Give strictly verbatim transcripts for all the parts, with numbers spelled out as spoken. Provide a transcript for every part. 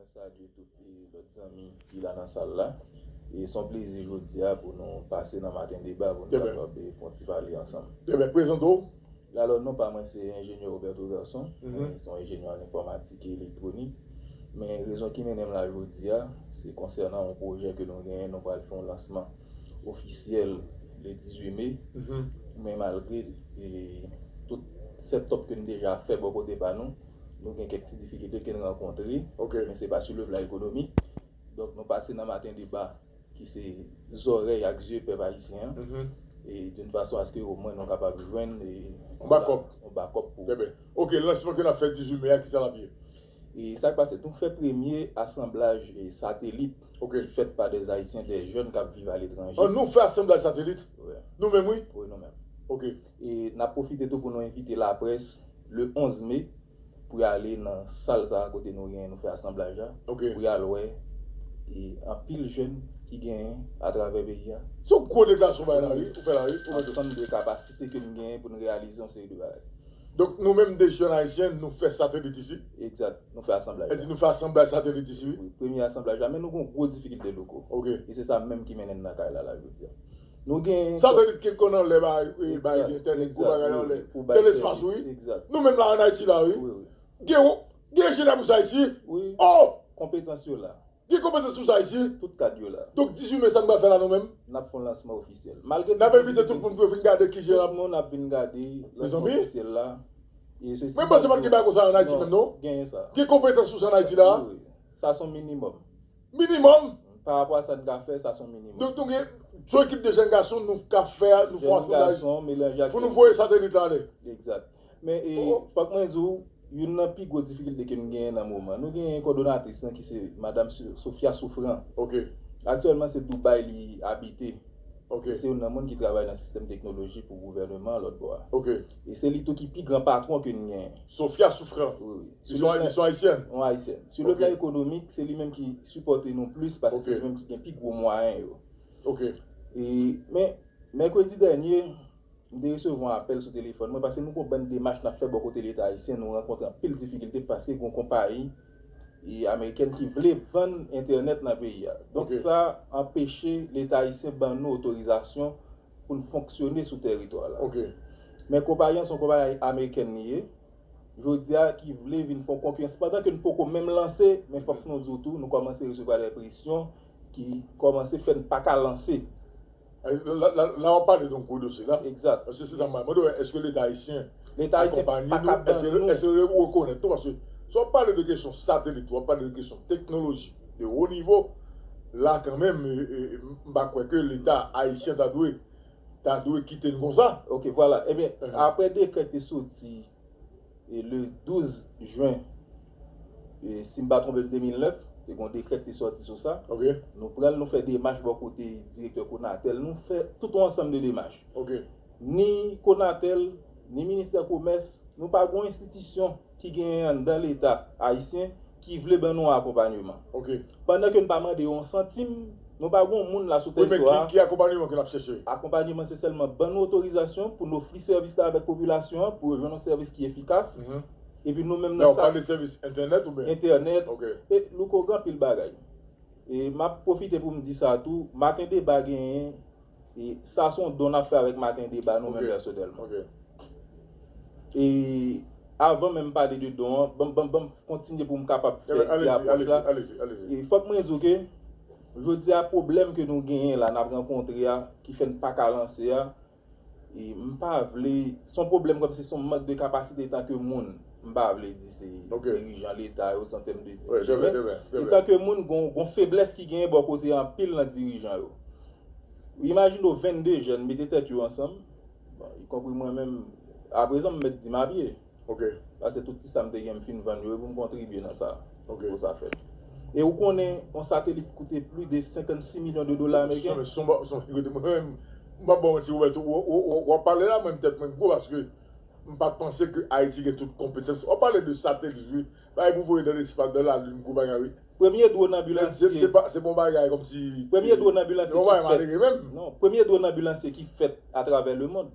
Mwen salye tout e, lòt zanmi ki la nan sal la. E se yon plezi jodi a pou nou pase nan Maten Deba pou nou kapab e, fè yon ti pale ansanm. Trè byen, prezante w. Alò, non pa mwen se enjenyè Roberto Garçon. Mwen se yon enjenyè an enfòmatik e elektwonik. Men rezon ki mennen m la jodi a, se konsènan yon pwojè ke nou genyen, nou pral fè yon lansman ofisyèl le dizuit me. Men malgre e, tout setup ke n deja fè bò kote pa nou, nou gen kèk ti difikilte ke n rankontre. Men se pa sou le plan ekonomik. Donk, nou pase nan Maten Deba, ki se zòrèy ak zye pèp ayisyen an. E d'une façon à ce que omwen nou kapab jwenn e, yon backup. Yon backup pou. Trè byen. Ok, lansman ke n ap fè dizuit me a, kisa l ap ye? E sa k pase, nou fè premye asanblaj e, satelit ki fèt pa des Haïtiens, des jeunes k ap viv aletranje. An, nou fè asanblaj satelit? Wi. Nou menm, wi? Wi, nou menm. Ok. E n ap pwofite tou pou nou envite laprès le onz me pou y ale nan sal sa a kote nou gen, nou fè asanblaj la, pou y al wè e anpil jèn ki genyen atravè peyi a. Se yon gwo deklarasyon w bay la, wi, ou fè la, wi, ou mete. Ansanm de kapasite ke n genyen pou n reyalize yon seri de bagay. Donk, nou menm de jèn ayisyen, nou fè satelit isi? Egzat, nou fè asanblaj la. Sa vle di nou fè asanblaj satelit isi, wi? Wi, premye asanblaj la, men nou gen yon gwo difikilte loko. Ok. E se sa menm ki mennen n nan kay la, la, jodi a. Nou gen. Satelit ki konn anlè bay, e, bay entènèt, gwo bagay anlè. Nan lespas, wi. Egzat. Nou menm la, ann Ayiti la, wi. Wi, wi. Gen, gen enjenyè pou sa isi? Wi. Oh! Konpetans yo la. Gen konpetans pou sa isi? Tout kad yo la. Donk, dizuit me, sa n pral fè la, nou menm? N ap fè yon lansman ofisyèl. Malgre n ap envite tout moun pou yo vin gade ki jan n ap. Tout moun ap vin gade lansman ofisyèl la. Mezanmi. Mwen panse pa t gen bagay konsa ann Ayiti menm, non? Genyen sa. Gen konpetans pou sa ann Ayiti la? Wi, wi. Sa se yon minimòm. Minimòm? Pa rapò a sa n ka fè, sa se yon minimòm. Donk, nou gen, se yon ekip de jèn gason, nou ka fè, nou fè yon asanblaj pou nou voye satelit la ale. Egzat. Men, e, fòk mwen di w, youn nan pi gwo difikilte ke n genyen nan moman, nou genyen kòdonatris lan ki se Madanm So-, Sophia Souffrant. Ok. Aktyèlman, se Dubai li abite. Ok. Se youn nan moun ki travay nan sistèm teknoloji pou gouvèneman an lòt bò a. Ok. E se li tou ki pi gran patwon ke n genyen. Sophia Souffrant. Wi, wi. Li se yon, li se yon ayisyèn? Yon ayisyèn. Sou le plan ekonomik, se li menm ki sipòte nou plis paske se li menm ki gen pi gwo mwayen yo. Ok. E, men, mèkredi dènye, m te resevwa yon apèl sou telefòn mwen, paske nou gon bann demach n ap fè bò kote Leta ayisyen, nou rankontre anpil difikilte paske gon konpayi e amerikèn ki vle vann entènèt nan peyi a. Donk, sa anpeche Leta ayisyen ban nou otorizasyon pou n fonksyone sou tèritwa la. Ok. Men konpayi an se yon konpayi amerikèn li ye, jodi a ki vle vin fè yon konkirans. Pandan ke n poko menm lanse, men fòk nou di w tou, nou kòmanse resevwa de presyon ki kòmanse fè n pa ka lanse. La, la, la, la w ap pale de yon gwo dosye la. Egzat. Paske se sa m mande w, èske Leta ayisyen akonpanye nou? Èske, èske ou rekonèt tou? Paske si w ap pale de kesyon satelit, w ap pale de kesyen teknoloji de wo nivo, la kanmenm, e, e, m pa kwè ke Leta ayisyen ta dwe, ta dwe kite n konsa. Ok, vwala. Ebyen, apre dekrè k te soti e le douz jen, e, si m pa twonpe m, de mil nèf, te gon dekrè k te sòti sou sa. Ok. Nou pran l, nou fè demach bò kote direktè Conatel, nou fè tout yon ansanm de demach. Ok. Ni Conatel, ni Ministè Komès, nou pa gon enstitisyon ki genyen anndan Leta ayisyen ki vle ban nou akonpanyeman. Ok. Pandan ke n pa mande yo yon santim, nou pa gon moun la sou tèritwa a. Wi, men ki, ki akonpanyeman ke n ap chèche? Akonpanyeman, se sèlman ban nou otorizasyon pou n ofri sèvis la avèk popilasyon an, pou yo jwenn yon sèvis ki efikas. Epi nou menm nan sa. Lè w pale sèvis entènèt oubyen? Entènèt. Ok. E, Louko, gen anpil bagay. E m ap pwofite pou m di sa tou, Maten Deba genyen, e sa se yon don n ap fè avèk Maten Deba nou menm pèsonèlman. Ok. E avan menm pale de don an, ban m, ban m, ban m kontinye pou m kapab fè ti apwòch la. E fòk mwen di w ke, jodi a, pwoblèm ke nou genyen la, n ap rankontre a, ki fè n pa ka lanse a, e m pa vle, se yon pwoblèm kòmsi se yon mank de kapasite etanke moun. M pa vle di se dirijan Leta yo, se an tèm de dirijan, men etanke moun, gon, gon feblès ki genyen bò kote anpil nan dirijan yo. Imajine w vennde jèn mete tèt yo ansanm, bon, ikonpri mwen menm, aprezan m mèt di m a pye. Ok. Paske tout ti sa m te gen, m fin vann yo, e pou m kontribye nan sa, pou sa fèt. E ou konnen, yon satelit koute plis de senkannsis milyon de dola ameriken. Son, son, son, kote mwen menm, m p ap ba w manti, Roberto, w, w, w, w ap pale la, mwen, tèt mwen gwo, paske m pa t panse ke Ayiti gen tout konpetans. W ap pale de satelit, wi. Bagay pou voye nan lespas, nan lalin, gwo bagay, wi. Premye dwòn anbilansye. Se, se pa, se pa yon bagay kòmsi. Premye dwòn anbilansye ki fèt. Se yon bagay malere menm. Non, premye dwòn anbilansye ki fèt atravè lemonn,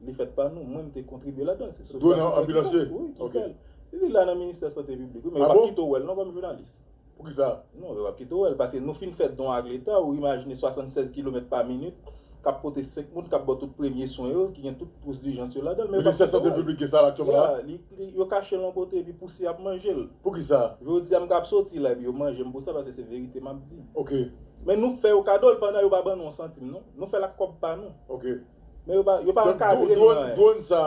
li fèt pa nou. Mwen, m te kontribye ladan l. Se Sophia Souffrant ki fè l. Wi, ki fè l. Li la nan ministè sante piblik, wi, men yo p ap kite w wè l non kòm jounalis. Poukisa? Non, yo p ap kite w wè l, paske nou fin fè don ak Leta, ou imajine swasannsèz kilomèt pa minit, k ap pote senk moun, k ap ba w tout premye swen yo, ki gen tout twous dijans yo ladan l, men yo p ap kite w wè l. Ministè Sante Piblik gen sa la aktyèlman la? Ya, li, li, yo kache l yon kote, epi pousyè ap manje l. Poukisa? Jodi a, m kab soti la, epi yo manje m pou sa, paske se verite m ap di. Ok. Men nou fè yo kado l pandan yo pa ban nou yon santim, non. Nou fè l ak kòb pa nou. Ok. Men yo pa, yo pa ankadre nou nan anyen. Dwòn sa,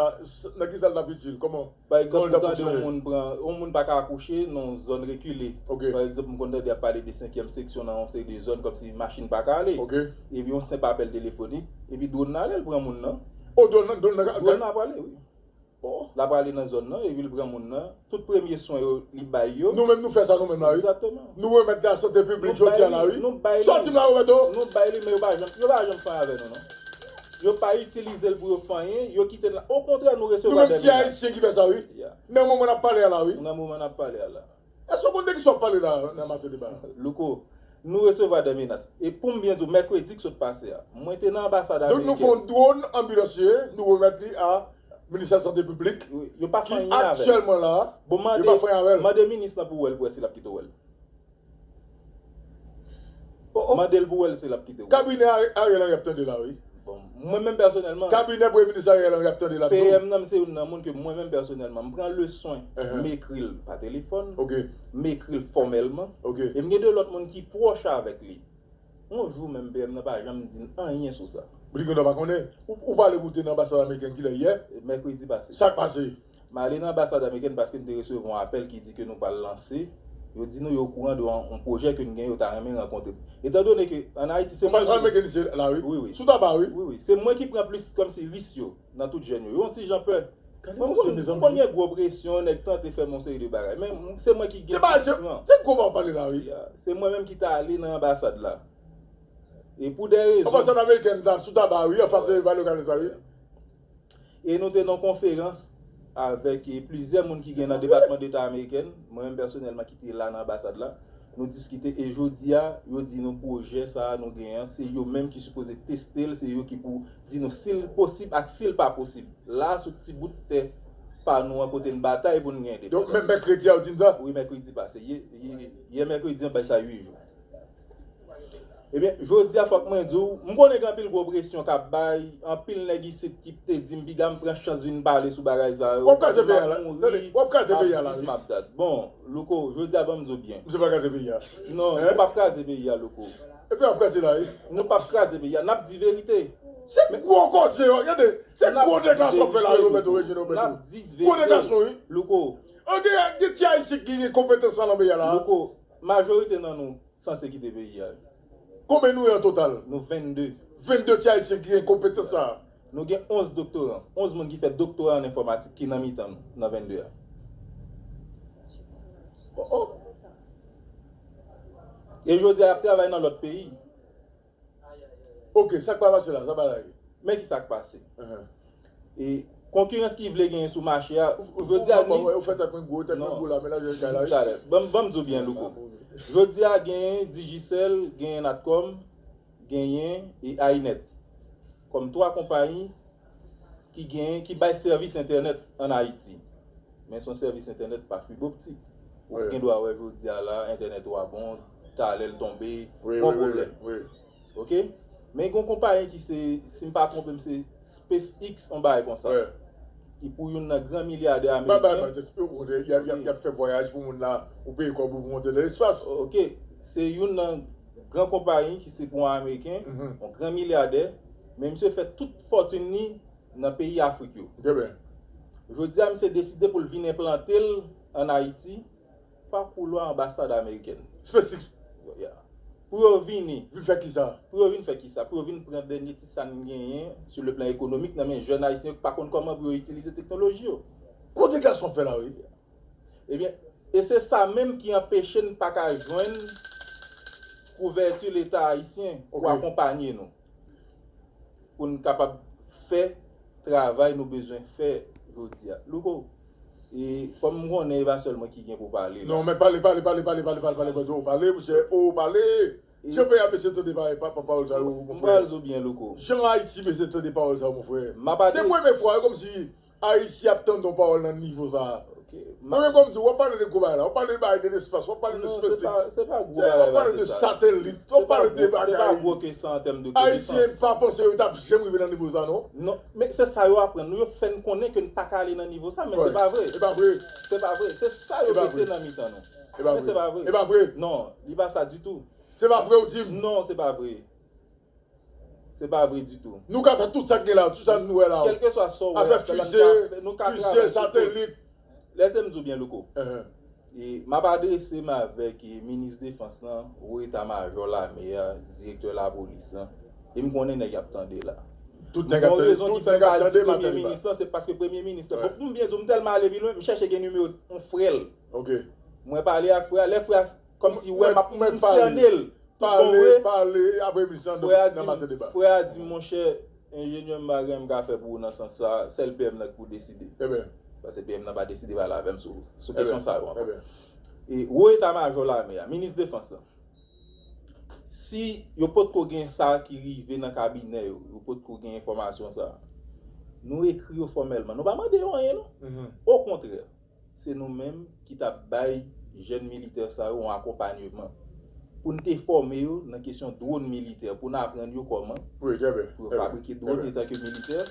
nan ki sa l t ap itil? Kòman? Pa egzanp, ou tande yon moun pran, yon moun pa ka akouche nan yon zòn rekile. Pa egzanp, m konn tande y ap pale de senkyèm seksyon nan yon seri de zòn, kòmsi machin pa ka ale. Epi yon senp apèl telefonik, epi dwòn nan ale, l pran moun nan. O, dwòn nan, dwòn nan ka. Dwòn nan ap ale, wi. L ap ale nan zòn nan, epi l pran moun nan. Tout premye swen yo, li bay yo. Nou menm nou fè sa nou menm la, wi. Egzakteman. Nou remèt la sante piblik jodi a la, wi. Sòti m la, Roberto. Nou bay li, men yo pa janm, yo pa janm fè anyen avè nou, non. Yo pa itilize l pou yo fè anyen, yo kite l la. Okontrè, nou resevwa de menas. Nou menm ti Ayisyen ki fè sa, wi. Nan moman n ap pale a la, wi. Nan moman n ap pale a la. Èske w konn de kisa w ap pale la nan maten deba a? Louko, nou resevwa de menas. E pou m byen di w, mèkredi k sot pase a, mwen te nan anbasad amerikèn. Donk nou fè yon dwòn anbilansye, nou remèt li a Ministè Sante Piblik, ki aktyèlman la, yo pa fè anyen avè l. Bon, mande minis lan pou w wè l, pou w wè si l ap kite w wè l. Mande l pou w wè l si l ap kite w. Kabinè Ariel Henry ap tande la, wi. Bon, mwen menm pèsonèlman. Kabinè Premye Minis Ariel Henry ap tande la tou. P M nan, m se youn nan moun ke mwen menm pèsonèlman, m pran le swen, m ekri l pa telefòn, m ekri l fòmèlman, e m gen de lòt moun ki pwòch avèk li. Yon jou menm P M nan pa janm di n anyen sou sa. Li gendwa pa konnen. Ou, ou pale pou te nan anbasad amerikèn kilè yè? Mèkredi pase. Sa k pase? M ale nan anbasad amerikèn paske m te resevwa yon apèl ki di ke nou pral lanse. Yo di nou yo okouran de yon, yon pwojè ke n gen, yo ta renmen rankontre m. Etandone ke ann Ayiti se mwen ki... Anbasad amerikèn isit la, wi. Wi, wi. Sou taba, wi. Wi, wi. Se mwen ki pran plis kòmsi risk yo nan tout jèn yo. Yo yon ti jan pè. Mwen, m konn, m konn gen gwo presyon, nèg tante fè m yon seri de bagay. Men m, se mwen ki gen plis pran. Se gwo pa w pale la, wi. Se mwen menm ki ta ale nan anbasad la. E pou de rezon. Anbasad amerikèn ta sou taba, wi, anfas vale lokal sa, wi. E nou te nan yon konferans avèk, e, plizyè moun ki gen nan Depatman Deta amerikèn, mwen menm pèsonèlman ki te la nan anbasad la. Nou diskite e jodi a, yo di nou pwojè sa a nou genyen an, se yo menm ki sipoze teste l, se yo ki pou di nou si l posib ak si l pa posib. La a sou ti bout tè pa nou an kote n batay pou n gen endepandans. Donk, menm mèkredi a, yo di n sa? Wi, mèkredi pase. Yè, yè, yè mèkredi an bay sa uit jou. Ebyen, jodi a fòk mwen di w, m konnen gen anpil gwo presyon k ap bay, anpil nèg isit ki te di m piga m pran chans vin pale sou bagay sa yo. W ap kraze peyi a la. Tande, w ap kraze peyi a la, wi. Bon, Louko, jodi a ban m di w byen. Misye pral kraze peyi a. Non, nou p ap kraze peyi a, Louko. Epi w ap kraze la, wi. Nou p ap kraze peyi a, n ap di verite. Se gwo koze, wi, gade, se gwo deklarasyon w fè la, wi, Roberto, Regine Roberto. Gwo deklarasyon, wi. Louko. Gen, gen ti Ayisyen ki gen konpetans lan nan peyi a la. Louko, majorite nan nou sanse kite peyi a. Konbyen nou ye an total? Nou vennde. Vennde ti Ayisyen ki gen konpetans sa a. Nou gen onz doktoran, onz moun ki fè doktora an enfòmatik ki nan mitan nou, nan vennde a. Oh, oh. E jodi a, y ap travay nan lòt peyi. Ok, sa k pa pase la, sa bagay. Men ki sa k pase. E konkirans ki vle genyen sou mache a, jodi a ni... Ou fè tèt mwen gwo, tèt mwen gwo la, men la jodi a la wi. Talè, ban m, ban m di w byen, Louko. Jodi a genyen Digicel, genyen Natcom, genyen e Inet. Kòm twa konpayi ki genyen, ki bay sèvis entènèt ann Ayiti. Men se yon sèvis entènèt pa fib optik. Ou gen dwa wè jodi a la, entènèt ou a bon, talè l tonbe, gon pwoblèm. Ok? Men gen yon konpayi ki se, si m pa twonpe m, se SpaceX, yon bagay konsa. Ki pou youn nan gran milyadè ameriken. Y ap fè vwayaj pou moun la, ou peye kòb ou pou monte nan lespas. Ok. Se youn nan gran konpayi ki se pou yon ameriken, yon gran milyadè, men misye fè tout fòtin li nan peyi Afrik yo. Jodi a, misye deside pou l vin enplante l ann Ayiti, pa koulwa anbasad amerikèn. SpaceX. Pou yo vini. Vin fè kisa? Pou yo vin fè kisa? Pou yo vin pran dènye ti sa n genyen sou le plan ekonomik nan men jèn ayisyen yo ki pa konn kòman pou yo itilize teknoloji yo. Kote gason fè la wi? Ebyen, e se sa menm ki anpeche n pa ka jwenn kouvèti Leta ayisyen pou akonpanye nou. Pou n kapab fè travay nou bezwen fè jodi a. Louko, e kòm m konnen e pa sèl mwen ki gen pou pale la. Non, men pale, pale, pale, pale, pale, pale, pale, pale, pale, monchè, o, pale. Jan peyi a bezwen tande pa, pa, pa, pawòl sa yo, monfrè. M pral di w byen, Louko. Jan Ayiti bezwen tande pawòl sa yo, monfrè. Se premye fwa, e kòmsi Ayiti ap tande yon pawòl nan nivo sa a. Mwen menm kòm di, w ap pale de gwo bagay la, w ap pale de bagay de lespas, w ap pale de SpaceX, w ap pale de satelit, w ap pale de bagay. Ayisyen pa panse yo t ap janm rive nan nivo sa non. Non, men se sa yo aprann nou, yo fè n konnen ke n pa ka ale nan nivo sa, men se pa vre. E pa vre. Se pa vre, se sa yo mete nan mitan nou. Men se pa vre. E pa vre. Non, li pa sa ditou. Se pa vre ou di m. Non, se pa vre. Se pa vre ditou. Nou ka fè tout sa k gen la, tout sa nou wè la. Kèlkeswa sa w wè, afè fize, fize, satelit. Lèse m di w byen, Louko. E m ap adrese m avèk minis defans lan, wo eta majò lame a, direktè lapolis lan. E m konnen nèg y ap tande la. Tout nèg ap tande, tout nèg ap tande, m ap tande. Premye minis lan, se paske premye minis lan. Bon, pou m byen di w, m tèlman ale pi lwen, m chèche gen nimewo yon frè l. Mwen pale ak frè a, lè frè a, kòmsi wè m ap, m sène l. Pale, pale, apre emisyon, nou nan maten deba. Frè a di, monchè, enjenyè, m pa gen anyen m ka fè pou ou nan sans sa, sèl P M nan ki pou deside. Paske P M nan pa deside pale avè m sou, sou kesyon sa yo ankò. E wo eta majò lame a, minis defans lan, si yo potko gen sa ki rive nan kabinè yo, yo potko gen enfòmasyon sa, nou ekri yo fòmèlman. Nou pa mande yo anyen non. Okontrè, se nou menm ki t ap bay jèn militè sa yo yon akonpanyeman pou n te fòme yo nan kesyon dwòn militè, pou n aprann yo kòman pou yo fabrike dwòn etanke militè.